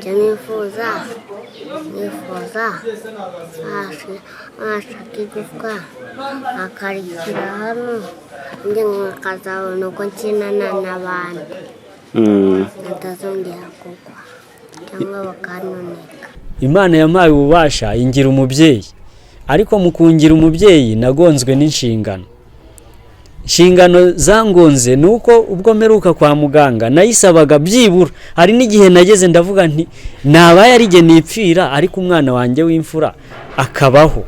Icyo nifuza, nifuza nashaka igufwa akarishyira hano, njye nkakazabona uko nkinana n'abandi, ntazongera kugwa cyangwa bakanoneka. Imana yampaye ububasha ingira umubyeyi, ariko mu kungira umubyeyi nagonzwe n'inshingano. Inshingano zangonze ni uko ubwo mperuka kwa muganga nayisabaga byibura, hari n'igihe nageze ndavuga nti nabaye ari jye nipfira, ariko umwana wanjye w'imfura akabaho.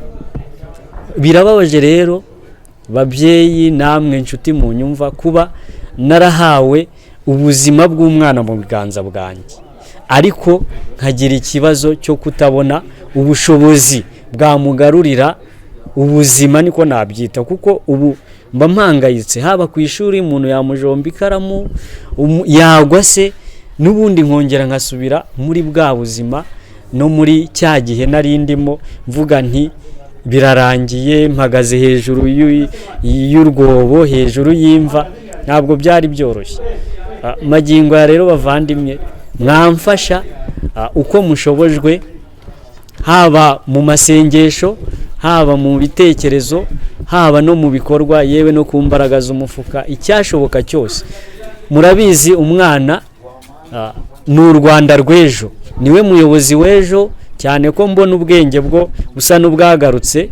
Birababaje rero babyeyi namwe nshuti mu nyumva, kuba narahawe ubuzima bw'umwana mu biganza bwanjye, ariko nkagira ikibazo cyo kutabona ubushobozi bwamugarurira ubuzima, niko nabyita, kuko ubu mba mpangayitse. Haba ku ishuri umuntu yamujomba ikaramu, yagwa se, n'ubundi nkongera nkasubira muri bwa buzima no muri cya gihe nari ndimo mvuga nti birarangiye, mpagaze hejuru y'urwobo, hejuru y'imva. Ntabwo byari byoroshye. Magingo aya rero bavandimwe, mwamfasha uko mushobojwe, haba mu masengesho, haba mu bitekerezo, haba no mu bikorwa, yewe no ku mbaraga z'umufuka, icyashoboka cyose. Murabizi, umwana ni u Rwanda rw'ejo, niwe muyobozi w'ejo, cyane ko mbona ubwenge bwo busa n'ubwagarutse.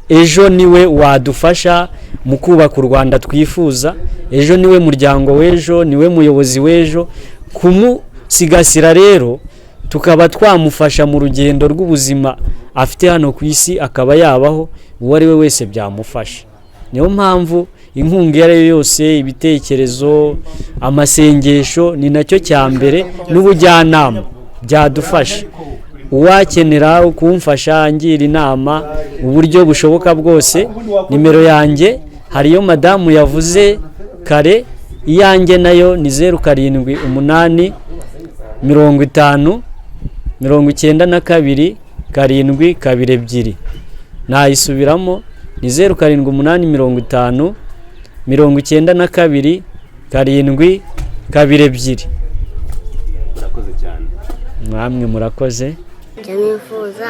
Ejo niwe wadufasha mu kubaka u Rwanda twifuza, ejo niwe muryango w'ejo, niwe muyobozi w'ejo. Kumusigasira rero tukaba twamufasha mu rugendo rw'ubuzima afite hano ku isi, akaba yabaho, uwo ari we wese byamufasha. Niyo mpamvu inkunga iyo ari yo yose, ibitekerezo, amasengesho, ni nacyo cya mbere, n'ubujyanama byadufasha. Uwakenera kumfasha ngira inama uburyo bushoboka bwose, nimero yanjye hariyo madamu yavuze kare, iyanjye nayo ni 078 50 92 7 2 2. Nayisubiramo, ni 078 50 92 7 2 2. Murakoze cyane. Mwamwe murakoze. Icyo nifuza,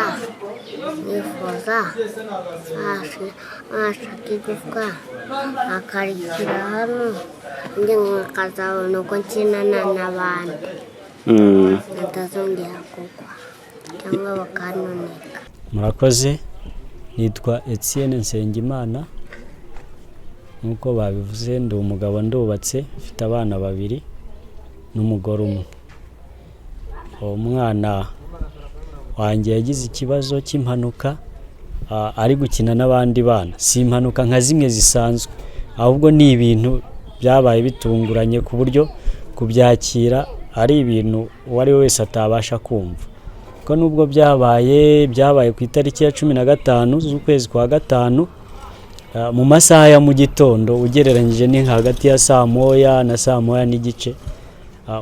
nifuza nashaka igufwa akarishyira hano, njye nkakazabona uko nkinana n'abandi, ntazongera kugwa cyangwa bakanoneka. Murakoze. Nitwa Etienne Nsengimana nk'uko babivuze, ndi umugabo, ndubatse, mfite abana babiri n'umugore umwe. Uwo mwana wanjye yagize ikibazo cy'impanuka ari gukina n'abandi bana. Si impanuka nka zimwe zisanzwe, ahubwo ni ibintu byabaye bitunguranye ku buryo kubyakira ari ibintu uwo ari we wese atabasha kumva. Ko nubwo byabaye, byabaye ku itariki ya 15 z'ukwezi kwa gatanu, mu masaha ya mu gitondo, ugereranyije ni hagati ya saa moya na saa moya n'igice.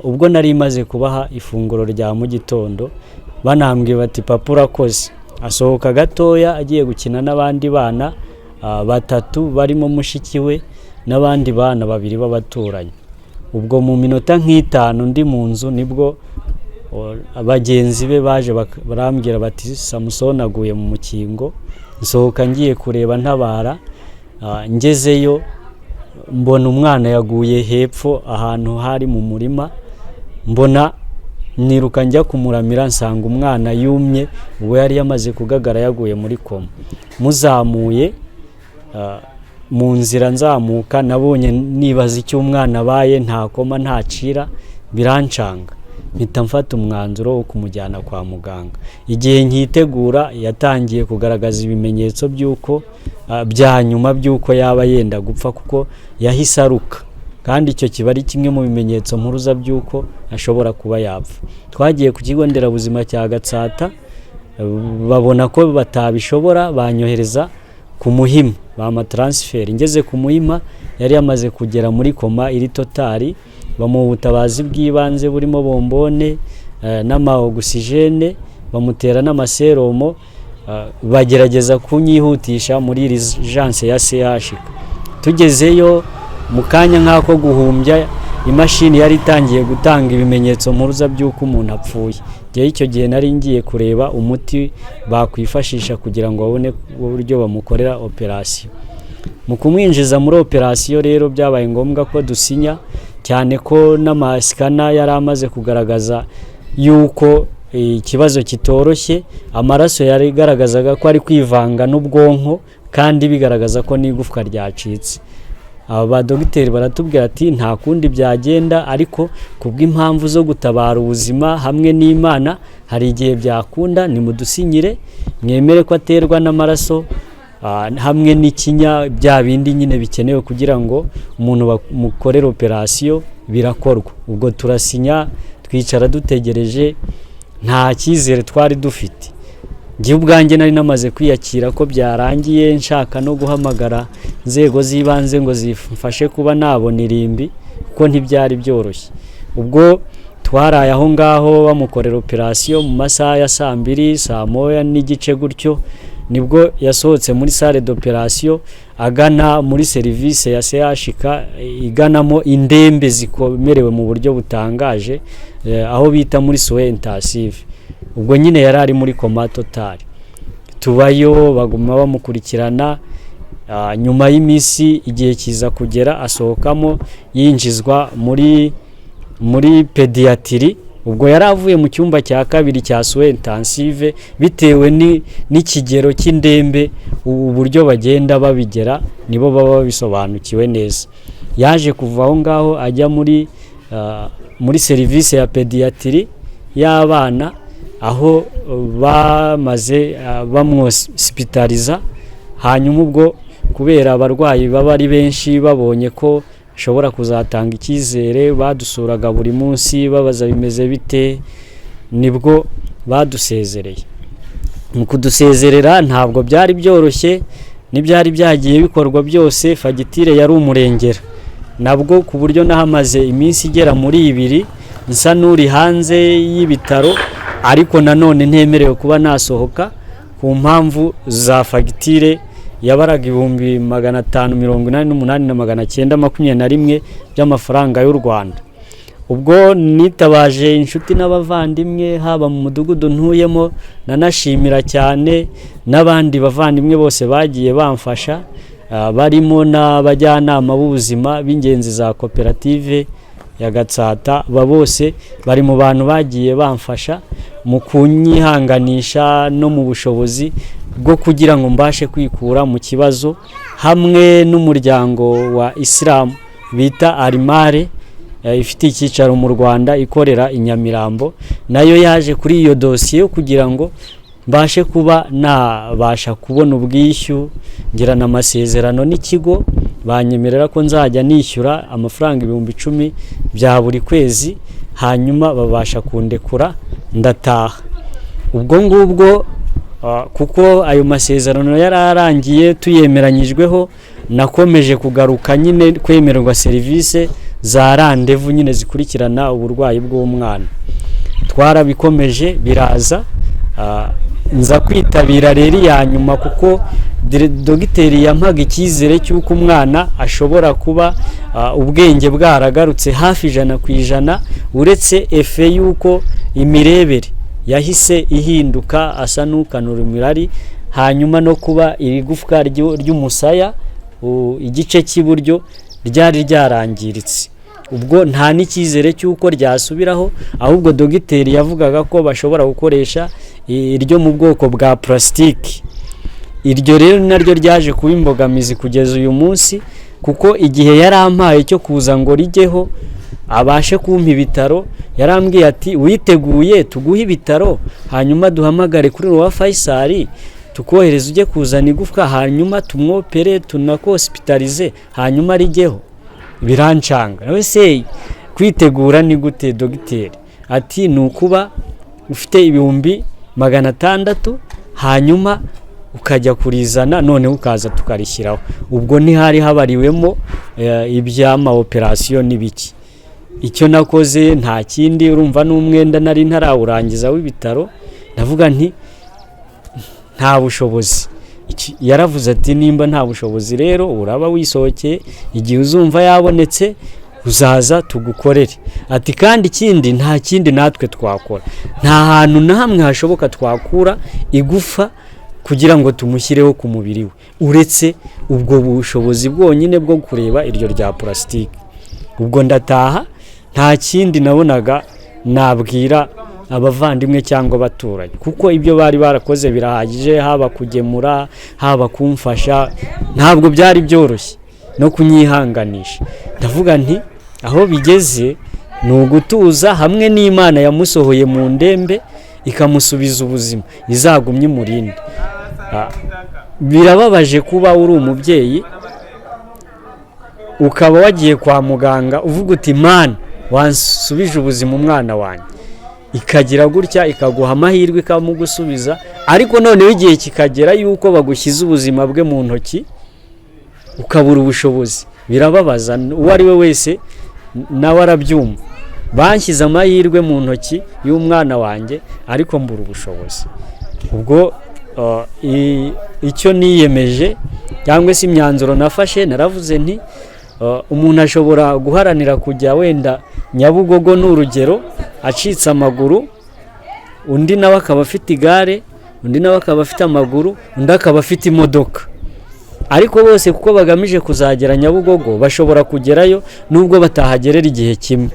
Ubwo nari maze kubaha ifunguro rya mu gitondo, banambwiye bati "Papa urakoze", asohoka gatoya agiye gukina n'abandi bana batatu barimo mushiki we n'abandi bana babiri b'abaturanyi. Ubwo mu minota nk'itanu ndi mu nzu nibwo bagenzi be baje barambwira bati "Samusoni aguye mu mukingo". Nsohoka ngiye kureba ntabara, ngezeyo mbona umwana yaguye hepfo ahantu hari mu murima. Mbona niruka njya kumuramira, nsanga umwana yumye, ubwo yari yamaze kugagara, yaguye muri koma. Muzamuye, mu nzira nzamuka nabonye nibaza icyo umwana abaye, nta koma ntacira, birancanga, mpita mfata umwanzuro wo kumujyana kwa muganga. Igihe nkitegura yatangiye kugaragaza ibimenyetso by'uko bya nyuma by'uko yaba yenda gupfa, kuko yahise aruka, kandi icyo kiba ari kimwe mu bimenyetso mpuruza by'uko ashobora kuba yapfa. Twagiye ku kigo nderabuzima cya Gatsata, babona ko batabishobora, banyohereza ku Muhima, bampa transfert. Ngeze ku Muhima yari yamaze kugera muri koma iri total, bamuha ubutabazi bw'ibanze burimo bombone n'ama oxygène, bamutera n'amaseromo, bagerageza kunyihutisha muri urgence ya CHUK. Tugezeyo mu kanya nk'ako guhumbya Imashini yari itangiye gutanga ibimenyetso mpuruza by'uko umuntu apfuye. Njyewe icyo gihe nari ngiye kureba umuti bakwifashisha kugira ngo babone uburyo bamukorera operasiyo. Mu kumwinjiza muri operasiyo rero byabaye ngombwa ko dusinya, cyane ko n'amasikana yari amaze kugaragaza yuko ikibazo kitoroshye. Amaraso yari igaragazaga ko ari kwivanga n'ubwonko, kandi bigaragaza ko n'igufwa ryacitse. Aba badogiteri baratubwira ati nta kundi byagenda, ariko kubw'impamvu zo gutabara ubuzima hamwe n'Imana hari igihe byakunda, nimudusinyire mwemere ko aterwa n'amaraso hamwe n'ikinya, bya bindi nyine bikenewe kugira ngo umuntu bamukorere operasiyo birakorwa. Ubwo turasinya, twicara dutegereje, nta cyizere twari dufite. Njye ubwanjye nari namaze kwiyakira ko byarangiye, nshaka no guhamagara inzego z'ibanze ngo zimfashe kuba nabona irimbi, kuko ntibyari byoroshye. Ubwo twaraye aho ngaho bamukorera operasiyo. Mu masaha ya saa 2, saa 1:30 gutyo, nibwo yasohotse muri salle d'opération agana muri serivisi ya CHK iganamo indembe zikomerewe mu buryo butangaje, aho bita muri soins intensifs. Ubwo nyine yari ari muri coma total. Tubayo, baguma bamukurikirana. Nyuma y'iminsi igihe kiza kugera asohokamo, yinjizwa muri pédiatrie. Ubwo yari avuye mu cyumba cya kabiri cya soins intensifs, bitewe n'ikigero cy'indembe, uburyo bagenda babigera nibo baba babisobanukiwe neza. Yaje kuva aho ngaho ajya muri serivisi ya pédiatrie y'abana, aho bamaze bamwosipitariza. Hanyuma ubwo kubera abarwayi baba ari benshi, babonye ko ashobora kuzatanga icyizere, badusuraga buri munsi babaza bimeze bite. Nibwo badusezereye. Mu kudusezerera ntabwo byari byoroshye, n'ibyari byagiye bikorwa byose fagitire yari umurengera nabwo, ku buryo nahamaze iminsi igera muri 2 nsa n'uri hanze y'ibitaro, ariko nanone ntemerewe kuba nasohoka ku mpamvu za fagitire yabaraga 588,921 by'amafaranga y'u Rwanda. Ubwo nitabaje inshuti n'abavandimwe, haba mu mudugudu ntuyemo, nanashimira cyane n'abandi bavandimwe bose bagiye bamfasha, barimo n'abajyanama b'ubuzima b'ingenzi za koperative ya Gatsata. Ba bose bari mu bantu bagiye bamfasha mu kunyihanganisha no mu bushobozi bwo kugira ngo mbashe kwikura mu kibazo, hamwe n'umuryango wa Isilamu bita Arimare, ifite icyicaro mu Rwanda, ikorera i Nyamirambo. Nayo yaje kuri iyo dosiye kugira ngo mbashe kuba nabasha kubona ubwishyu. Ngirana amasezerano n'ikigo, banyemerera ko nzajya nishyura amafaranga 10,000 bya buri kwezi, hanyuma babasha kundekura ndataha. Ubwo ngubwo kuko ayo masezerano yari arangiye tuyemeranyijweho, nakomeje kugaruka nyine kwemererwa serivisi za rendez-vous nyine zikurikirana uburwayi bw'umwana. Twarabikomeje biraza, nza kwitabira rero iya nyuma, kuko dogiteri yampaga icyizere cy'uko umwana ashobora kuba ubwenge bwaragarutse hafi 100%, uretse effet y'uko imirebere yahise ihinduka, asa n'ukanura imirari, hanyuma no kuba iri gufwa ry'umusaya igice cy'iburyo ryari ryarangiritse. Ubwo nta n'icyizere cy'uko ryasubiraho, ahubwo dogiteri yavugaga ko bashobora gukoresha iryo mu bwoko bwa purasitiki. Iryo rero naryo ryaje kuba imbogamizi kugeza uyu munsi, kuko igihe yari ampaye cyo kuza ngo rijyeho abashe kumpa ibitaro, yarambwiye ati witeguye tuguhe ibitaro, hanyuma duhamagare kuri Roi Faisal tukohereza ujye kuzana igufwa, hanyuma tumwopere tunakosipitarize, hanyuma rijyeho. Birancanga nawe se, kwitegura ni gute dogiteri? Ati ni ukuba ufite 600,000, hanyuma ukajya kurizana, noneho ukaza tukarishyiraho. Ubwo ntihari habariwemo iby'ama operasiyo n'ibiki. Icyo nakoze nta kindi, urumva n'umwenda nari ntarawurangiza w'ibitaro, ndavuga nti nta bushobozi. Yaravuze ati nimba nta bushobozi rero uraba wisohokeye, igihe uzumva yabonetse Uzaza tugukorere. Ati kandi ikindi, nta kindi natwe twakora, nta hantu na hamwe hashoboka twakura igufa kugira ngo tumushyireho ku mubiri we, uretse ubwo bushobozi bwonyine bwo kureba iryo rya purasitike. Ubwo ndataha, nta kindi nabonaga nabwira abavandimwe cyangwa abaturanyi, kuko ibyo bari barakoze birahagije, haba kugemura, haba kumfasha, ntabwo byari byoroshye no kunyihanganisha. Ndavuga nti aho bigeze ni ugutuza hamwe n'Imana yamusohoye mu ndembe ikamusubiza ubuzima, izagumye imurinde. Birababaje kuba uri umubyeyi ukaba wagiye kwa muganga uvuga uti Mana wansubije ubuzima umwana wanjye, ikagira gutya ikaguha amahirwe ikamugusubiza, ariko noneho igihe kikagera yuko bagushyize ubuzima bwe mu ntoki ukabura ubushobozi. Birababaza, uwo ari we wese nawe arabyumva. Banshyize amahirwe mu ntoki y'umwana wanjye ariko mbura ubushobozi. Ubwo icyo niyemeje cyangwa se imyanzuro nafashe, naravuze nti umuntu ashobora guharanira kujya wenda Nyabugogo ni urugero, acitse amaguru, undi nawe akaba afite igare, undi nawe akaba afite amaguru, undi akaba afite imodoka, ariko bose kuko bagamije kuzagera Nyabugogo bashobora kugerayo nubwo batahagerera igihe kimwe.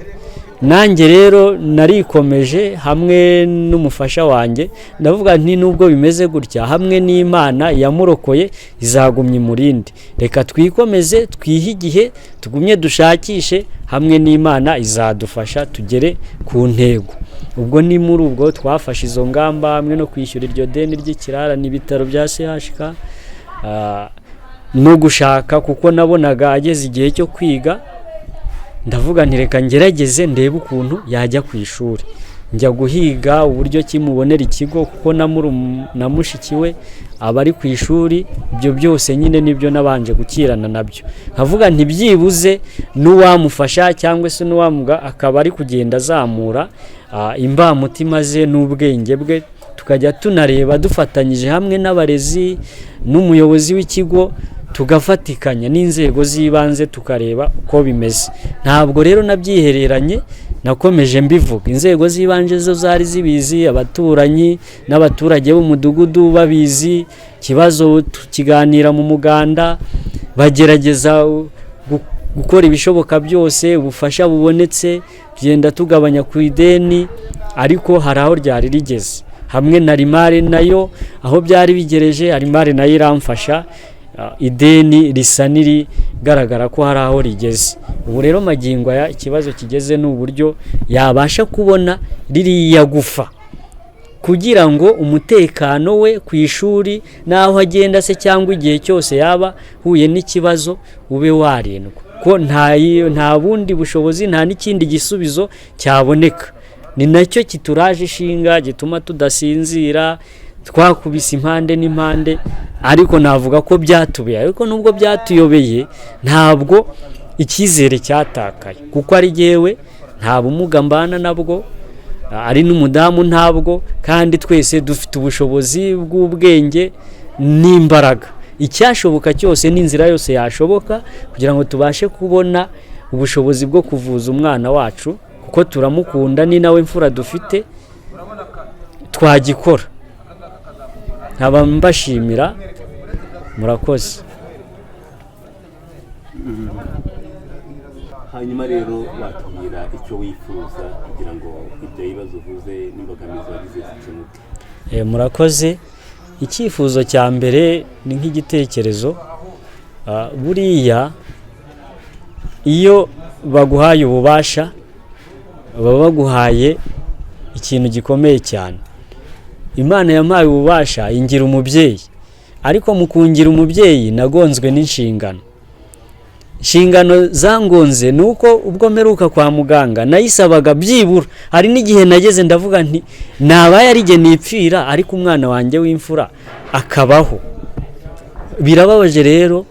Nanjye rero narikomeje hamwe n'umufasha wanjye, ndavuga nti nubwo bimeze gutya, hamwe n'Imana yamurokoye izagumya imurinde, reka twikomeze twihe igihe, tugumye dushakishe, hamwe n'Imana izadufasha tugere ku ntego. Ubwo ni muri ubwo twafashe izo ngamba, hamwe no kwishyura iryo deni ry'ikirara n'ibitaro bya CHK, no gushaka, kuko nabonaga ageze igihe cyo kwiga, ndavuga nti reka ngerageze ndebe ukuntu yajya ku ishuri. Njya guhiga uburyo kimubonera ikigo, kuko na mushiki we aba ari ku ishuri. Ibyo byose nyine nibyo nabanje gukirana nabyo, nkavuga nti byibuze n'uwamufasha cyangwa se n'uwamuga akaba ari kugenda azamura imbamutima ze n'ubwenge bwe, tukajya tunareba dufatanyije hamwe n'abarezi n'umuyobozi w'ikigo, tugafatikanya n'inzego z'ibanze tukareba uko bimeze. Ntabwo rero nabyihereranye, nakomeje mbivuga. Inzego z'ibanze zo zari zibizi, abaturanyi n'abaturage b'umudugudu babizi, ikibazo tukiganira mu muganda, bagerageza gukora ibishoboka byose, ubufasha bubonetse tugenda tugabanya ku ideni, ariko hari aho ryari rigeze. Hamwe na rimare nayo aho byari bigereje, rimare nayo iramfasha, ideni risa n'irigaragara ko hari aho rigeze. Ubu rero magingo aya ikibazo kigeze ni uburyo yabasha kubona ririya gufa kugira ngo umutekano we ku ishuri n'aho agenda se cyangwa igihe cyose yaba ahuye n'ikibazo ube warindwa, ko nta bundi bushobozi, nta n'ikindi gisubizo cyaboneka. Ni nacyo kituraje ishinga gituma tudasinzira, twakubise impande n'impande, ariko navuga ko byatubeye. Ariko nubwo byatuyobeye ntabwo icyizere cyatakaye, kuko ari jyewe nta bumuga mbana nabwo, ari n'umudamu ntabwo, kandi twese dufite ubushobozi bw'ubwenge n'imbaraga. Icyashoboka cyose n'inzira yose yashoboka kugira ngo tubashe kubona ubushobozi bwo kuvuza umwana wacu, kuko turamukunda, ni nawe mfura dufite, twagikora. Nkaba mbashimira, murakoze. Hanyuma rero watubwira icyo wifuza kugira ngo ibyo bibazo uvuze n'imbogamizi wagize zikemuke. Murakoze. Icyifuzo cya mbere ni nk'igitekerezo. Buriya iyo baguhaye ububasha baba baguhaye ikintu gikomeye cyane. Imana yampaye ububasha ingira umubyeyi, ariko mu kungira umubyeyi nagonzwe n'inshingano. Inshingano zangonze ni uko ubwo mperuka kwa muganga nayisabaga byibura, hari n'igihe nageze ndavuga nti nabaye ari jye nipfira ariko umwana wanjye w'imfura akabaho. Birababaje rero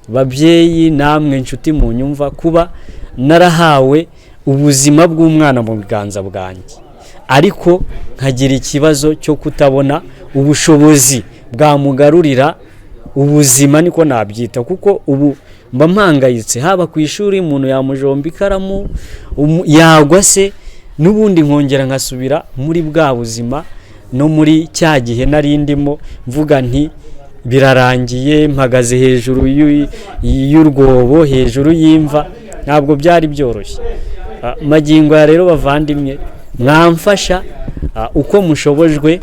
babyeyi namwe inshuti mu nyumva, kuba narahawe ubuzima bw'umwana mu biganza bwanjye, ariko nkagira ikibazo cyo kutabona ubushobozi bwamugarurira ubuzima, niko nabyita, kuko ubu Mba mpangayitse, haba ku ishuri umuntu yamujomba ikaramu, yagwa se, n'ubundi nkongera nkasubira muri bwa buzima no muri cya gihe nari ndimo, mvuga nti birarangiye, mpagaze hejuru y'urwobo, hejuru y'imva. Ntabwo byari byoroshye. Magingo ya rero bavandimwe, mwamfasha uko mushobojwe,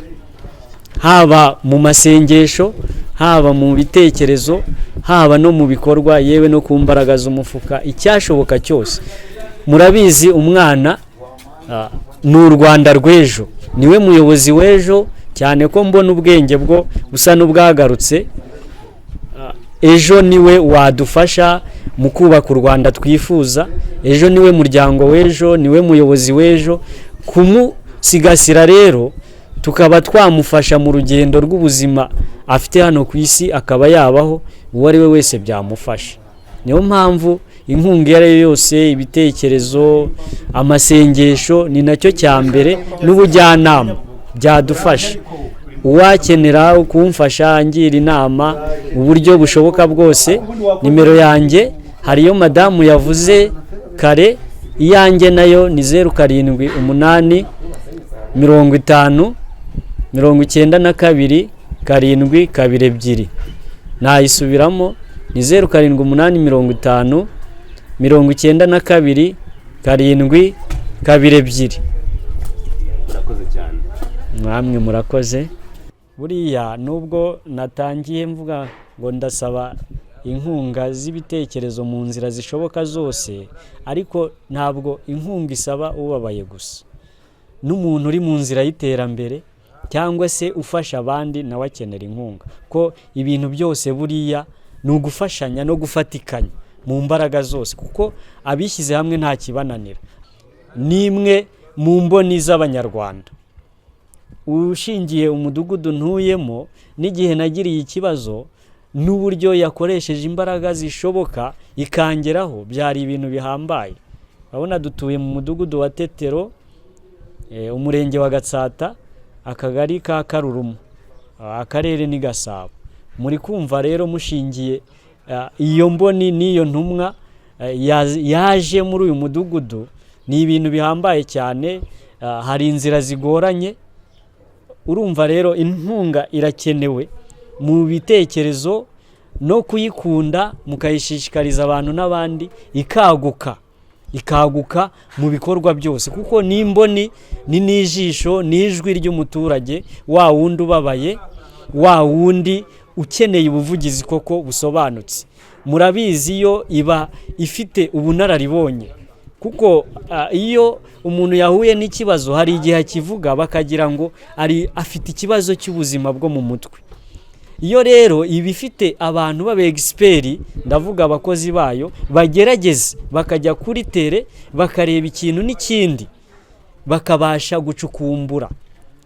haba mu masengesho, haba mu bitekerezo, haba no mu bikorwa, yewe no ku mbaraga z'umufuka, icyashoboka cyose. Murabizi, umwana ni u Rwanda rw'ejo, niwe muyobozi w'ejo, cyane ko mbona ubwenge bwo busa n'ubwagarutse. Ejo niwe wadufasha mu kubaka u Rwanda twifuza, ejo niwe muryango w'ejo, niwe muyobozi w'ejo. Kumusigasira rero tukaba twamufasha mu rugendo rw'ubuzima afite hano ku isi, akaba yabaho, uwo ari we wese byamufasha. Niyo mpamvu inkunga iyo ari yo yose, ibitekerezo, amasengesho, ni nacyo cya mbere, n'ubujyanama byadufasha. Uwakenera kumfasha angira inama uburyo bushoboka bwose, nimero yanjye hariyo madamu yavuze kare, iyanjye nayo ni 078 50 92 7 2 2. Nayisubiramo, ni 078 50 92 7 2 2. Murakoze cyane. Mwamwe murakoze. Buriya nubwo natangiye mvuga ngo ndasaba inkunga z'ibitekerezo mu nzira zishoboka zose, ariko ntabwo inkunga isaba ubabaye gusa, n'umuntu uri mu nzira y'iterambere cyangwa se ufasha abandi nawe akenera inkunga, ko ibintu byose buriya ni ugufashanya no gufatikanya mu mbaraga zose, kuko abishyize hamwe nta kibananira. Ni imwe mu mboni z'Abanyarwanda. Ushingiye umudugudu ntuyemo n'igihe nagiriye ikibazo n'uburyo yakoresheje imbaraga zishoboka ikangeraho, byari ibintu bihambaye. Urabona dutuye mu mudugudu wa Tetero, umurenge wa Gatsata, akagari ka Karurumu, akarere ni Gasabo. Muri kumva rero mushingiye iyo mboni n'iyo ntumwa yaje muri uyu mudugudu, ni ibintu bihambaye cyane. Hari inzira zigoranye. Urumva rero inkunga irakenewe mu bitekerezo no kuyikunda, mukayishishikariza abantu n'abandi, ikaguka, ikaguka mu bikorwa byose, kuko ni imboni, ni n'ijisho, ni ijwi ry'umuturage wa wundi ubabaye, wa wundi ukeneye ubuvugizi koko busobanutse. Murabizi yo iba ifite ubunararibonye, kuko iyo umuntu yahuye n'ikibazo hari igihe akivuga bakagira ngo ari afite ikibazo cy'ubuzima bwo mu mutwe. Iyo rero iba ifite abantu b'aba egisiperi, ndavuga abakozi bayo, bagerageza bakajya kuri tere bakareba ikintu n'ikindi, bakabasha gucukumbura,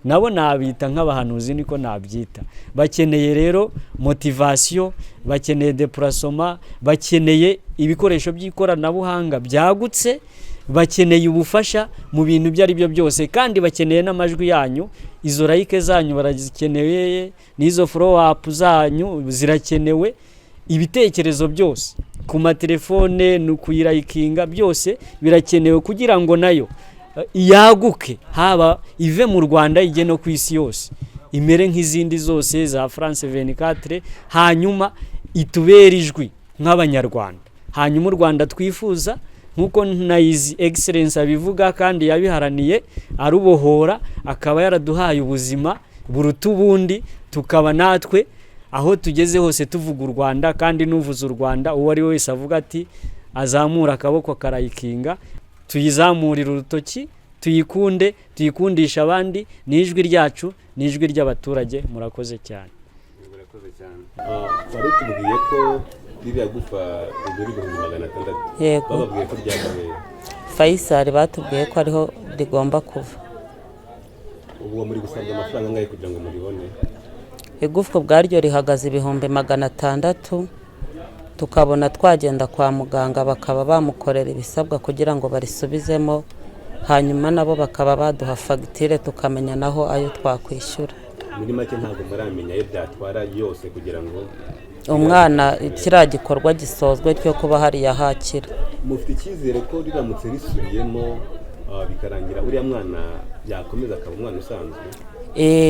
nabo nabita nk'abahanuzi, niko nabyita. Bakeneye rero motivasiyo, bakeneye depurasoma, bakeneye ibikoresho by'ikoranabuhanga byagutse, bakeneye ubufasha mu bintu ibyo ari byo byose, kandi bakeneye n'amajwi yanyu. Izo like zanyu barazikeneye, n'izo follow up zanyu zirakenewe, ibitekerezo byose ku matelefone ni ukuyirayikinga, byose birakenewe kugira ngo nayo yaguke, haba ive mu Rwanda ijye no ku isi yose, imere nk'izindi zose za France 24, hanyuma itubere ijwi nk'Abanyarwanda, hanyuma u Rwanda twifuza nk'uko na His Excellence abivuga kandi yabiharaniye arubohora, akaba yaraduhaye ubuzima buruta ubundi, tukaba natwe aho tugeze hose tuvuga u Rwanda, kandi n'uvuze u Rwanda uwo ari we wese avuga ati azamura akaboko karayikinga, tuyizamurire urutoki, tuyikunde, tuyikundisha abandi. Ni ijwi ryacu, ni ijwi ry'abaturage. Murakoze cyane. Murakoze cyane. Wari utubwiye ko ririya gufa rigura 600,000? Yego. Bababwiye ko ryavuye? Faisal batubwiye ko ariho rigomba kuva. Ubu muri gusabwa amafaranga angahe kugira ngo muribone? Igufwa ubwaryo rihagaze 600,000, tukabona twagenda kwa muganga bakaba bamukorera ibisabwa kugira ngo barisubizemo, hanyuma nabo bakaba baduha fagitire tukamenya naho ayo twakwishyura. Muri make ntabwo muramenya ayo byatwara yose kugira ngo Umwana kiriya gikorwa gisozwe cyo kuba hariya hakira. Mufite icyizere ko riramutse risubiyemo, bikarangira uriya mwana yakomeza akaba umwana usanzwe?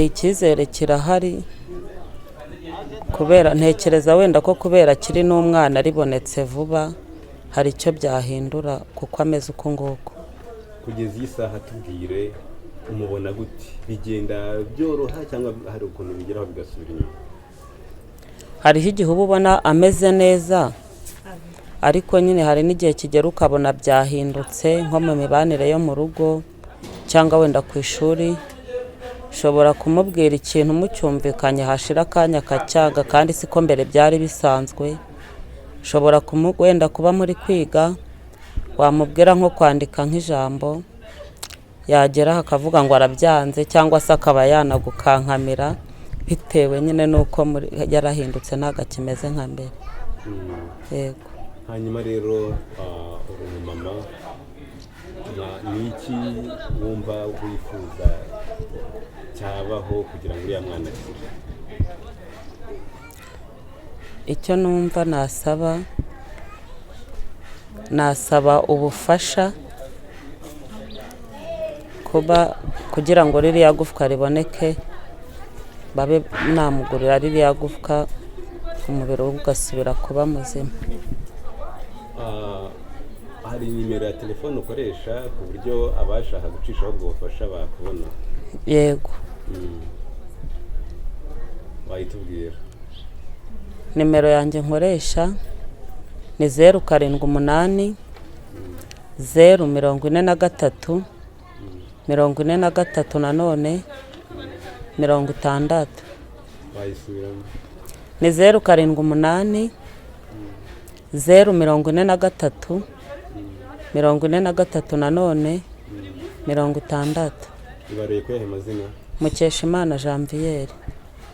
Icyizere kirahari, kubera ntekereza wenda ko kubera akiri n'umwana ribonetse vuba hari icyo byahindura kuko ameze uku nguku. Kugeza iyi saha tubwire, umubona gute? Bigenda byoroha cyangwa hari ukuntu bigeraho bigasubira inyuma? Hariho igihe uba ubona ameze neza, ariko nyine hari n'igihe kigera ukabona byahindutse, nko mu mibanire yo mu rugo cyangwa wenda ku ishuri. Ushobora kumubwira ikintu mucyumvikanye, hashira akanya akacyanga, kandi siko mbere byari bisanzwe. Ushobora wenda kuba muri kwiga, wamubwira nko kwandika nk'ijambo, yageraho akavuga ngo arabyanze, cyangwa se akaba yanagukankamira bitewe nyine n'uko yarahindutse, ntabwo akimeze nka mbere. Yego. Hanyuma rero, uri umumama, ni iki wumva wifuza cyabaho kugira ngo uriya mwana akire? Icyo numva nasaba ubufasha kuba kugira ngo ririya gufwa riboneke, babe namugurira ririya gufwa, umubiri we ugasubira kuba muzima. Hari nimero ya telefone ukoresha ku buryo abashaka gucishaho ubwo bufasha bakubona? Yego. Wayitubwira? Nimero yanjye nkoresha ni 078 043 43 nanone 60. Wayisubiramo? Ni 078 043 43 nanone 60. Ibaruye kuri aya mazina? Mukeshimana Janviere.